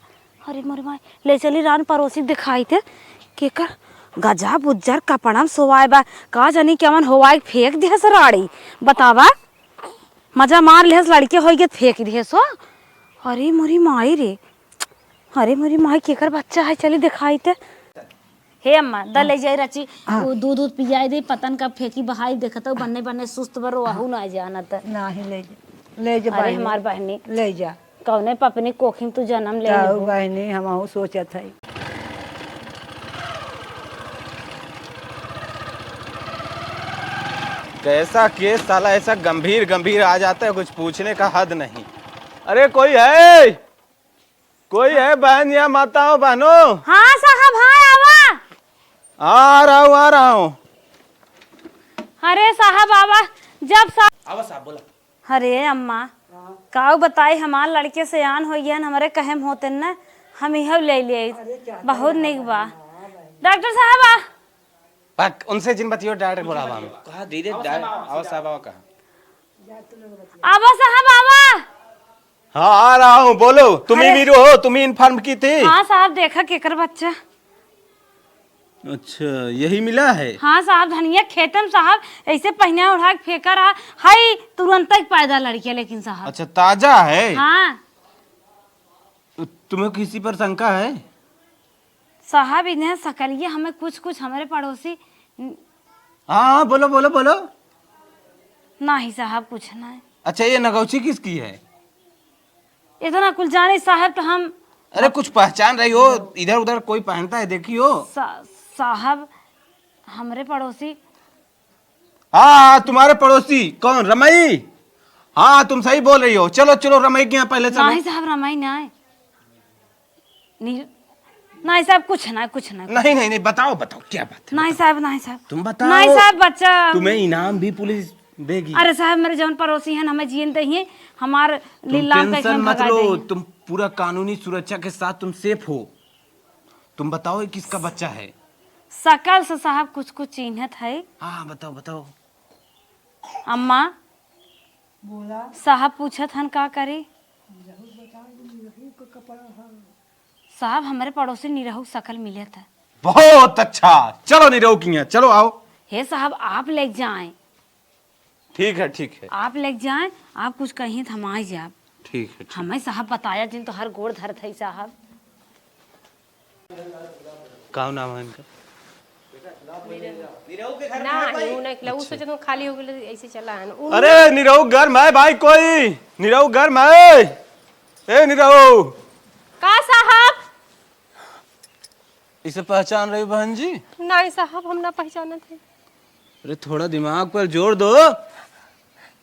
अरे मोरे माई, ले चली रान परोसी दिखाई ते। केकर गजब उज्जर कपड़ा में सोवाए बा। का जानी केवन होवाए फेंक दिहे सराड़ी। बतावा। मजा मार लेहस, लड़के होई गए, फेंक दिहे सो। अरे मोरी माई रे, अरे मोरी माई, केकर बच्चा है, चली दिखाई ते। हे अम्मा, द हाँ। ले जाई रची, हाँ। वो दूध दूध पियाई दे, पतन का फेंकी बहाई, देखत हो, बन्ने बन्ने सुस्त बरो, आहू हाँ। ना जानत। नाही, ले जा, ले जा अरे बहनी, हमार बहनी, ले जा। कौने पपनी कोखी में तू जन्म ले ताऊ लेबू? बहनी, हम आहू सोचत है। कैसा केस साला ऐसा गंभीर गंभीर आ जाता है, कुछ पूछने का हद नहीं। अरे कोई है, कोई है बहन या माताओं बहनों? हाँ साहब, हाँ आवा। हाँ, आ रहा हूँ, आ रहा हूँ। अरे साहब आवा, जब सा- आवा साहब, बोला। अरे अम्मा, काऊ बताई, हमार लड़के सयान होइ गए, हमरे कहे में होते न, हम इहउ ले लिए। बहुत निक बा। डॉक्टर साहब, आ। पक, उनसे जिन बतियो, डायरेक्ट बोलावा हमें। कहा धीरे, डाय-, आवा साहब, आवा कहा। आवा साहब, आवा। हाँ, आ रहा हूँ, बोलो। तुम ही अरे। वीरू हो, तुम ही इन्फॉर्म की थी। हाँ साहब, देखा केकर बच्चा। अच्छा, यही मिला है? हाँ साहब, धनिया खेते में साहब, ऐसे पहिना ओढ़ा के फेंका रहा, हई तुरंत ही पैदा लड़किया, लेकिन साहब। अच्छा, ताजा है? हाँ। तुम्हें किसी पर शंका है? साहब, इन्हें सकलिए हमें कुछ, कुछ हमारे पड़ोसी न- हाँ, हाँ, बोलो, बोलो, बोलो। नाही साहब, कुछ नाही। अच्छा, ये नगौची किसकी है? इतना कुल जाने साहब तो हम अरे, कुछ पहचान रही हो? इधर उधर कोई पहनता है, देखी हो? सा-, साहब, हमरे पड़ोसी। हाँ, हाँ, तुम्हारे पड़ोसी कौन, रमई? हाँ, तुम सही बोल रही हो। चलो, चलो, रमई के यहाँ पहले चलो। नाही साहब, रमई नाही। नी-, नाही साहब, कुछ ना, कुछ ना। नहीं, नहीं, नहीं, बताओ, बताओ, क्या बात है, नाही बताओ। साहब, नाही साहब। तुम बताओ। नाही साहब, बच्चा। तुम्हें इनाम भी पुलिस देगी। अरे साहब, मेरे जौन पड़ोसी हैं, हमें जियन दहिए, हमार तुम लीलाम का टेंशन हम मत भगा लो, देंगे। तुम पूरा कानूनी सुरक्षा के साथ तुम सेफ हो। तुम बताओ, ये किसका बच्चा है? सकल से साहब कुछ कुछ चिन्हत है। हाँ, हाँ, बताओ, बताओ। अम्मा, बोला। साहब पूछत हन का करी? निरहू बता दे, निरहू का कपड़ा है। साहब, हमरे पड़ोसी निरहू सकल मिलत है। बहुत अच्छा, चलो निरहू की यहाँ, चलो आओ। हे साहब, आप ले जाएं। ठीक है, ठीक है। आप ले जाएं, आप कुछ कहीं तो हम आ जाब। ठीक है, ठीक। हमें साहब बताया जिन तो हर गोड़ धरत है साहब। का नाम है इनका? निरहू के घर ना, में है भाई? ऊ नहीं, ऊ अच्छा। सोचत हूँ खाली हो गइल, ऐसे चला है। ऊ अरे, निरहू घर में है भाई कोई? निरहू घर में है? ए, निरहू। का साहब? इसे पहचान रही बहन जी? नहीं साहब, हम ना पहचानत है। अरे, थोड़ा दिमाग पर जोर दो।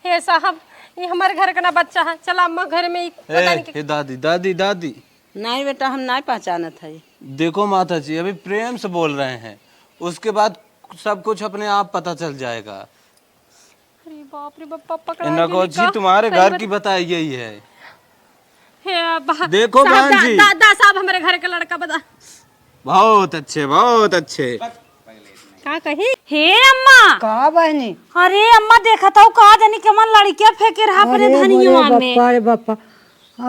हे साहब, ये हमारे घर का ना बच्चा है। चला अम्मा घर में ही पता ए, नहीं हे दादी, दादी, दादी। नहीं बेटा, हम नहीं पहचानत है। देखो माता जी, अभी प्रेम से बोल रहे हैं, उसके बाद सब कुछ अपने आप पता चल जाएगा। अरे बाप रे बाप, पकड़ा इनको गेली जी का? तुम्हारे सही घर बता- की बताई गई है। हे अब्बा, देखो साहब, बहन दा-, जी। दा-, दा साहब, हमारे घर का लड़का बता। बहुत अच्छे, बहुत अच्छे। का कही? हे अम्मा! का बहनी? अरे अम्मा, देखत हौ का जानी कमन लड़किया फेंके रहा अपने अरे धनिया मोरे में। बप्पा रे बप्पा।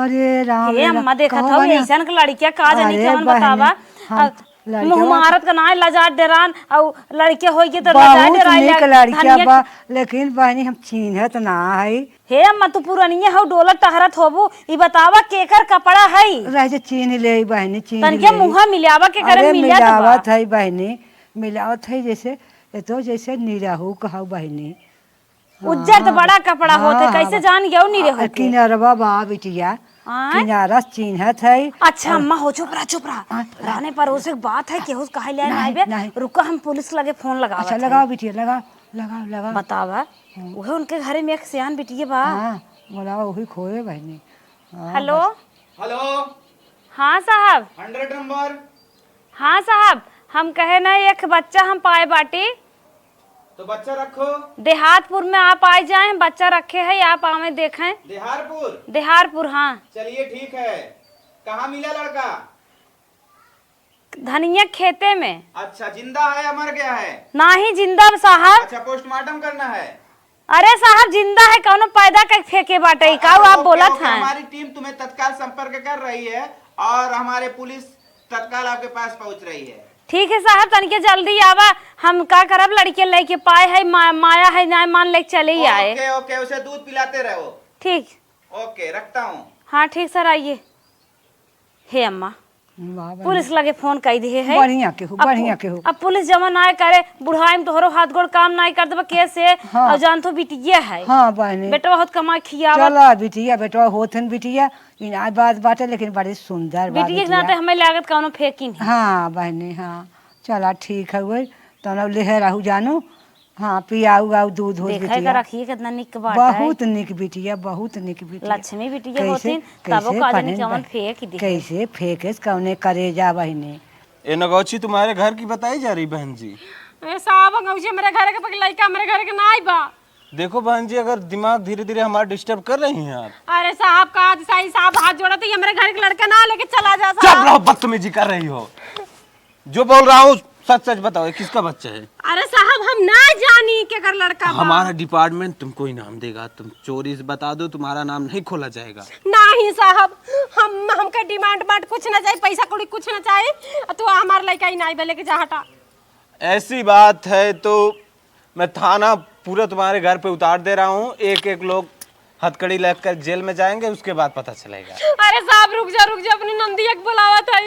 अरे राम हे रे राम। अम्मा, देखत हौ ऐसन के लड़किया का जानी कमन बतावा। मुँह मारत का नाय, लजात डेरान, अउ लड़किया होई के तो लजात डेराई। बहुत नीक लड़किया बा, लेकिन बहनी हम चीन्हत ना हई। हे अम्मा, तू पुरनिया हौ, डोलत टहरत होबू, ई बतावा केकर कपड़ा हई? रह जे, चीन्ह लेई बहनी, चीन्ह लेई। तनके मुँह मिलावा, केकर मिलत बा? मिलावत हई बहनी, मिलावत हई जैसे, ए तो जैसे निरहू कहौ बहनी। उज्जर तो बड़ा कपड़ा होत है, कैसे जान गयो निरहू के? किनारवा बा बिटिया, किनारा चीन्हत है। अच्छा अम्मा हो, चुप रहा, चुप रहा। राने पड़ोसी के बात है, केहू से कहे ले नहीं, नहीं बे। रुका, हम पुलिस लगे फोन लगावत है। अच्छा, लगाओ बिटिया, लगाओ, लगाओ, लगाओ। बतावा, उहे उनके घरे में एक सियान बिटिया बा। हाँ, बोला, वही खोए बहनी। हाँ, हेलो। हेलो। हाँ साहब। हंड्रेड नंबर। हाँ साहब, हम कहे ना, एक बच्चा हम पाए बाटी। तो बच्चा रखो। देहातपुर में आप आए जाएं, हम बच्चा रखे हैं, आप आवे देखें। देहारपुर? देहारपुर, हाँ। चलिए ठीक है। कहाँ मिला लड़का? धनिया खेते में। अच्छा, जिंदा है या मर गया है? नाही, जिंदा साहब। अच्छा, पोस्टमार्टम करना है? अरे साहब, जिंदा है, कौनो पैदा कइ फेंके बाटे, ई काऊ आप बोलत हैं? हमारी टीम तुम्हें तत्काल संपर्क कर रही है और हमारे पुलिस तत्काल आपके पास पहुंच रही है। ठीक है साहब, तनिके जल्दी आवा, हम का करब, लड़के लेके पाए है, मा-, माया है, नाय मान लेके चले ही आए। ओके, ओके, उसे दूध पिलाते रहो। ठीक। ओके, रखता हूँ। हाँ ठीक सर, आइए। हे अम्मा, वाह बहनी। पुलिस लगे फोन कइ दिहे है। बढ़िया केहू, अब बढ़िया पु-, केहू। अब पुलिस जमा नाय करे, बुढ़ाई में तोहरो हाथ गोड़ काम नाय कर देबा, कैसे? हाँ। और जान तो बिटिया है। हाँ बहनी। बेटवा बहुत कमा खियावा। चला बिटिया, बेटवा होत हन बिटिया, ई ना बात बाटे, लेकिन बड़ी सुंदर बा बिटिया के बिटिया। नाते हमें लागत कौनो फेंकी नहीं। हाँ बहनी, हाँ। चला ठीक है, वही तनो लेहे रहू जानू। हाँ, पियाऊ आऊ दूध हो देखे बिटिया। का रखिए, कितना निक बाटे। बहुत निक बिटिया, बहुत निक बिटिया। लक्ष्मी बिटिया कैसे, होतीन, तबो कैसे का जानी पहन कौन बह-, फेंक दिहे। कैसे फेंकेस कौने करेजा बहिनी। ए नगौची, तुम्हारे घर की बताई जा रही बहन जी? ए साहब, गौजी, हमरे घर के पक-, लइका हमरे घर के नाई बा। देखो बहन जी, अगर दिमाग धीरे धीरे हमारा डिस्टर्ब कर रही हैं आप। अरे साहब, का सही साहब हाथ जोड़ा तो ये हमारे घर के लड़का ना लेके चला जा चुप साहब। रहो, बदतमीजी कर रही हो। जो बोल रहा हूँ सच सच बताओ, ये किसका बच्चा है? अरे साहब, हम ना जानी कि अगर लड़का बा। हमारा डिपार्टमेंट तुमको इनाम देगा, तुम चोरी से बता दो, तुम्हारा नाम नहीं खोला जाएगा। नहीं साहब, हम हमका डिमांड मांड कुछ ना चाहिए, पैसा कौड़ी कुछ ना चाहिए। तू हमार लड़का ही नहीं बा, लेके जा हटा। ऐसी बात है तो मैं थाना पूरा तुम्हारे घर पे उतार दे रहा हूँ। एक एक लोग हथकड़ी लेकर जेल में जाएंगे, उसके बाद पता चलेगा। अरे साहब, रुक जा, रुक जा, अपनी नंदिया के बुलावत है।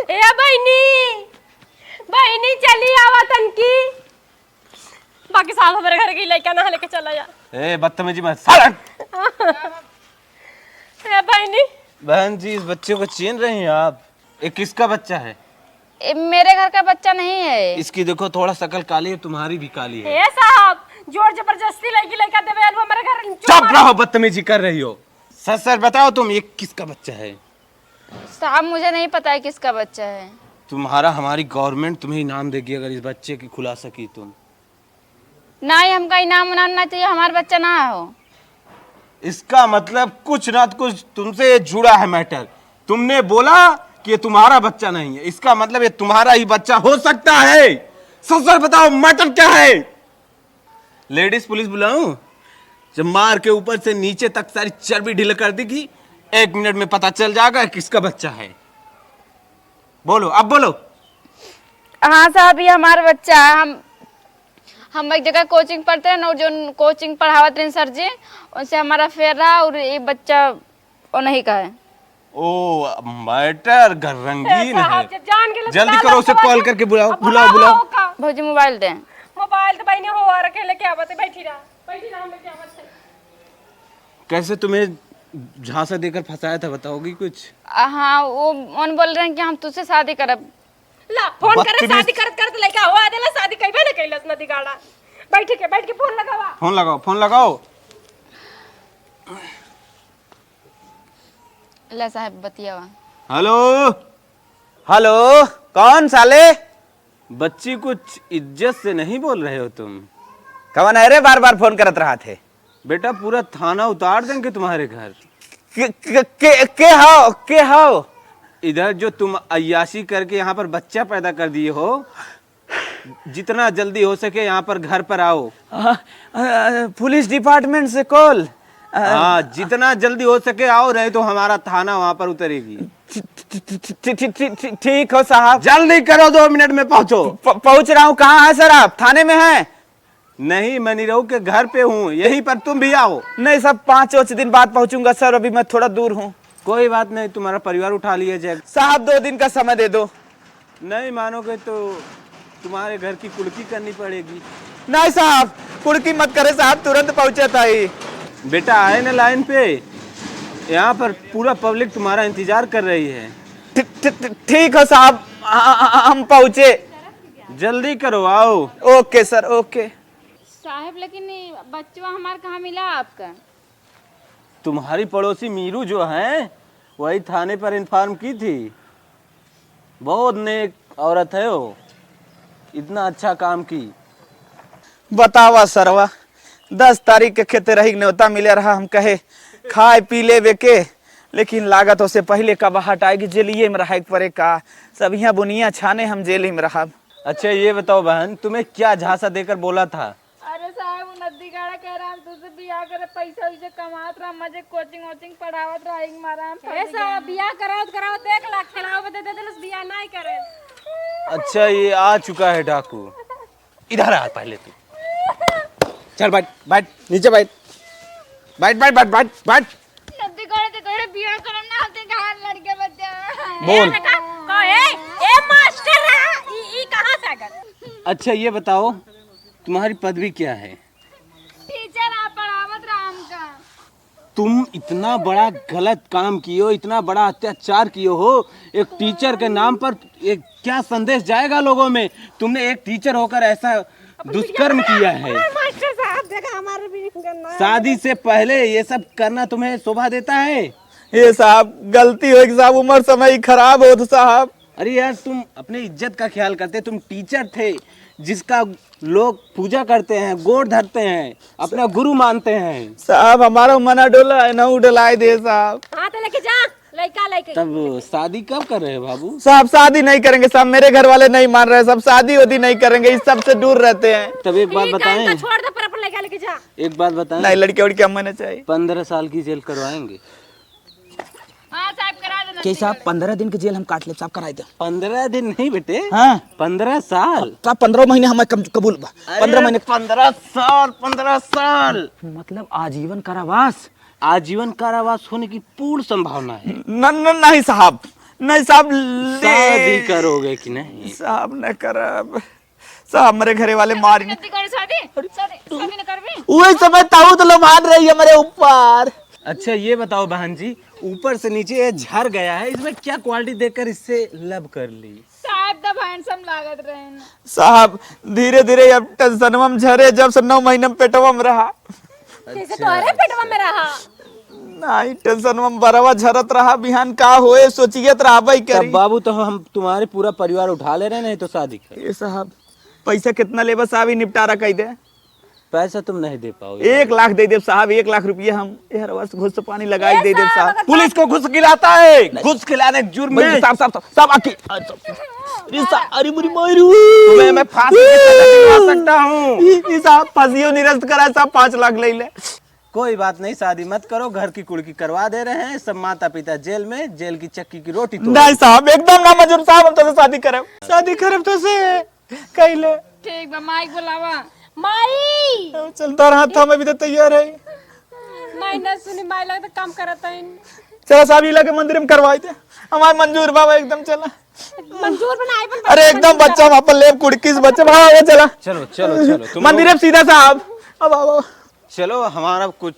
ए बहनी, बहनी चली आवा तनकी। बाकी साहब हमारे घर के लड़का ना लेके चला जा। ए बदतमीजी मत सालन। ए बहनी। बहन जी, इस बच्चे को छीन रही हैं आप? ये किसका बच्चा है? ये मेरे घर का बच्चा नहीं है। इसकी देखो, थोड़ा शकल काली है, तुम्हारी भी काली है। ए साहब, जोर जबरदस्ती लड़की लड़का देवे आलू हमारे घर। चुप रहो, बदतमीजी कर रही हो। सच सच बताओ तुम, ये किसका बच्चा है? साहब, मुझे नहीं पता है किसका बच्चा है। तुम्हारा, हमारी गवर्नमेंट तुम्हें इनाम देगी अगर इस बच्चे की खुलासा की तुम। नहीं, हमका इनाम उनाम ना चाहिए, हमारा बच्चा ना हो। इसका मतलब कुछ ना कुछ तुमसे ये जुड़ा है मैटर। तुमने बोला कि ये तुम्हारा बच्चा नहीं है, इसका मतलब ये तुम्हारा ही बच्चा हो सकता है। सच सच बताओ, मैटर क्या है? लेडीज पुलिस बुलाऊं? जब मार के ऊपर से नीचे तक सारी चर्बी ढीला कर देगी, एक मिनट में पता चल जाएगा किसका बच्चा है। बोलो, अब बोलो। हाँ साहब, ये हमारा बच्चा है। हम हम एक जगह कोचिंग पढ़ते रहे और जो कोचिंग पढ़ावत रहे सर जी, उनसे हमारा अफेयर रहा और ये बच्चा वो नहीं का है। ओ, मैटर घर रंगीन है। जल्दी करो, उसे कॉल करके बुलाओ, बुलाओ, बुलाओ। भौजी, मोबाइल दे। मोबाइल तो बहनी हो रखे, लेके आवत है, बैठी रहा, बैठी रहा, हम लेके आवत है। कैसे तुम्हें झांसा देकर फंसाया था, बताओगी कुछ? आ, हाँ, वो उन बोल रहे हैं कि हम तुझसे शादी करब। ला, फोन करे, शादी करत करत लइका हो आदेला, शादी कइबे न कइलस नदी गाड़ा। बैठ के, बैठ के फोन लगावा। फोन लगाओ, फोन लगाओ। ला साहब, बतियावा। हेलो, हेलो, कौन साले? बच्ची, कुछ इज्जत से नहीं बोल रहे हो तुम? कौन है रे, बार बार फोन करत रहा थे? बेटा, पूरा थाना उतार देंगे तुम्हारे घर। के, के, के, के हाओ, के हाओ? इधर जो तुम अय्याशी करके यहाँ पर बच्चा पैदा कर दिए हो, जितना जल्दी हो सके यहाँ पर घर पर आओ। आ, आ, पुलिस डिपार्टमेंट से कॉल। आ, हाँ, जितना जल्दी हो सके आओ, नहीं तो हमारा थाना वहाँ पर उतरेगी। ठी-, ठी-, ठी-, ठी-, ठी-, ठी-, ठी-, ठीक हो साहब। जल्दी करो, दो मिनट में पहुँचो। प-, पहुँच रहा हूँ। कहाँ है सर आप? थाने में हैं? नहीं, मैं निरहू के घर पे हूँ, यहीं पर तुम भी आओ। नहीं साहब, पाँच, पाँच दिन बाद पहुँचूंगा सर, अभी मैं थोड़ा दूर हूँ। कोई बात नहीं, तुम्हारा परिवार उठा लिया जाएगा। साहब, दो दिन का समय दे दो। नहीं मानोगे तो तुम्हारे घर की कुड़की करनी पड़ेगी। नहीं साहब, कुड़की मत करे साहब, तुरंत पहुँचे ताई। बेटा, आए ना लाइन पे, यहाँ पर पूरा पब्लिक तुम्हारा इंतजार कर रही है। ठी-, ठी-, ठी-, ठीक है साहब, आ, आ, आ, हम पहुँचे। जल्दी करो, आओ। ओके सर, ओके। साहब, लेकिन ई बच्चवा हमार कहाँ मिला आपका? तुम्हारी पड़ोसी मीरू जो है, वही थाने पर इन्फॉर्म की थी। बहुत नेक औरत है वो, इतना अच्छा काम की। बतावा सरवा, दस तारीख के खेते रही न्योता मिले रहा, हम कहे खाए पी लेबे के, लेकिन लागत ओसे पहिले का बहाट आएगी, जेलिए में रहे के पड़े का। सब यहाँ बुनिया छाने, हम जेल ही में रहब। अच्छा, ये बताओ बहन, तुम्हें क्या झांसा देकर बोला था? अरे साहब, वो नद्दी गाड़ा कह रहा, हम तुझसे बियाह करे, पैसा वैसा कमात रहा, मजे कोचिंग वोचिंग पढ़ावत रहा, एक मारा हम ए फंस साहब, गए। बियाह करावत करावत एक लाख खेलावे बदे दे देलस, बियाह नहीं करे। अच्छा, ये आ चुका है डाकू। इधर आ पहले तू। चल बैठ, बैठ, नीचे बैठ। बैठ, बैठ, बैठ, बैठ, बैठ। नद्दी गाड़ा ते तोरे बियाह करम ना होते, घर लड़के बच्चे। बोल। ए, देखा, कहे, ए मास्टर रहा, ई, ई कहाँ से आ गए? अच्छा, ये बताओ, तुम्हारी पदवी क्या है? टीचर, आप पढ़ावत रहा हमका। तुम इतना बड़ा गलत काम कियो, इतना बड़ा अत्याचार कियो हो, एक टीचर के नाम पर एक क्या संदेश जाएगा लोगों में? तुमने एक टीचर होकर ऐसा दुष्कर्म किया है। मास्टर साहब, देखा हमारे भी गन्ना है। शादी से पहले ये सब करना तुम्हें शोभा देता है? ये साहब, गलती हो गई साहब, उम्र समय ही खराब हो तो साहब। अरे यार, तुम अपने इज्जत का ख्याल करते, तुम टीचर थे, जिसका लोग पूजा करते हैं, गोड़ धरते हैं, अपना गुरु मानते हैं। साहब, हमारा मना डोला है, ना डोलाए दे साहब। हाँ, तो लेके जा, लइका लेके। तब शादी कब कर रहे हैं बाबू? साहब, शादी नहीं करेंगे साहब, मेरे घर वाले नहीं मान रहे साहब, शादी वादी नहीं करेंगे, इस सबसे दूर रहते हैं। तब एक बात ठीक है, बताएं। इनका छोड़ दे, पर अपन लइका लेके जा। एक बात बताएं। नहीं, लड़के वड़के हमें नहीं चाहिए। पंद्रह साल की जेल करवाएंगे। हाँ साहब, करा देना। के साहब, पंद्रह दिन के जेल हम काट लेब साहब, कराई दे। पंद्रह दिन नहीं बेटे, हाँ। पंद्रह साल। साहब, पंद्रह महीने हमें कम, कबूल बा। अरे, पंद्रह महीने। पंद्रह साल, पंद्रह साल। मतलब आजीवन कारावास? आजीवन कारावास होने की पूर्ण संभावना है। न, न, नहीं साहब, नहीं साहब, ले- शादी करोगे कि नहीं? साहब, न करब। साहब, हमरे घरे वाले मारी। गलती करे शादी, शादी, शादी न करबे। वही समय ताऊ तो लोभान रही हमरे ऊपर। अच्छा, ये बताओ बहन जी, ऊपर से नीचे ये झर गया है, इसमें क्या क्वालिटी देखकर इससे लव कर ली? साहब, तब हैंडसम लागत रहे न। साहब, धीरे धीरे अब टेंशनवा में झरे, जब से नौ महीना में पेटवा में रहा। जैसे तोहरे पेटवा में रहा। नहीं, टेंशनवा में बरवा झरत रहा, बिहान का होए सोचियत रहबे तब करी। बाबू, तो हम तुम्हारे पूरा परिवार उठा ले रहे, नहीं तो शादी कर। ये साहब, पैसा कितना लेबा साहब, ई निपटारा कई दे। पैसा तुम नहीं दे पाओगे। एक लाख दे देब साहब, एक लाख रुपया हम एहर वर्ष घुस पानी लगाई ए दे देब साहब, साहब। अगर पुलिस को घुस खिलाता है, नहीं। घुस खिलाने के जुर्म भाई, में। साहब, साहब, साहब, साहब, आके, अरे साहब, अरे बुरी मारू। तुम्हें मैं फांसी की सजा दिलवा सकता हूँ। ई, ई साहब, फांसियो निरस्त करा साहब, पाँच लाख ले ले। कोई बात नहीं, शादी मत करो, घर की कुड़की करवा दे रहे हैं, सब माता पिता जेल में, जेल की चक्की की रोटी तोड़। नहीं साहब, एकदम ना मंजूर साहब, हम तोसे शादी करब, शादी करब तोसे, कइले। ठीक बा, माई बुलावा। माई! चल, तोर हाथ थामे भी तो तैयार है। माई ना सुनी, माई लगता काम करत है। चला साहब, ई लगे मंदिर में करवाई दे, हमार मंजूर बाबा एकदम चला। मंजूर बनाए बन अरे एकदम बच्चा हम अपन लेब कुड़की से बच्चा, हाँ, वो चला। चलो, चलो, चलो, तुम मंदिर लोग में सीधा साहब, अब आओ। चलो, हमारा कुछ